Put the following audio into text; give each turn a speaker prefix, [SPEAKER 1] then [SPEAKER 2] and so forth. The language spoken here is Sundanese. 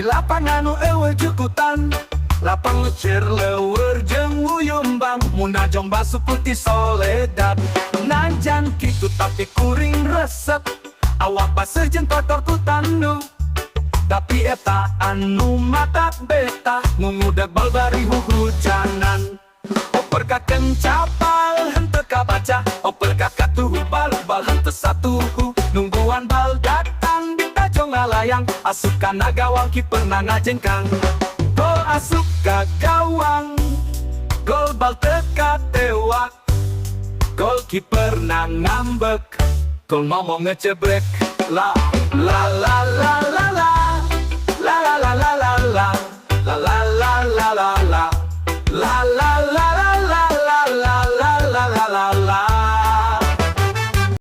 [SPEAKER 1] Di lapangan nu euweuh jukutan, lapang leceur leueur jeung wuyumbang. Munajong basuh putih soledad. Najan kitu tapi kuring resep, awak baseuh jeung kotor ku tanduk. Tapi eta anu matak betah, ngudag bal bari huhujanan. Oper ka kencapal henteu kabaca, oper ka katuhu bal bal henteu satuhu. Nungguan bal datang ditajong ngalayang, asup kana gawang kiper na ngajengkang. Gol asup ka gawang, gol bal teu katewak. Gol kiper na ngambek, gol ngomong ngecebrek. La la la la la la, la la la la la la, la la la la la la, la la la la la la la la la la la la.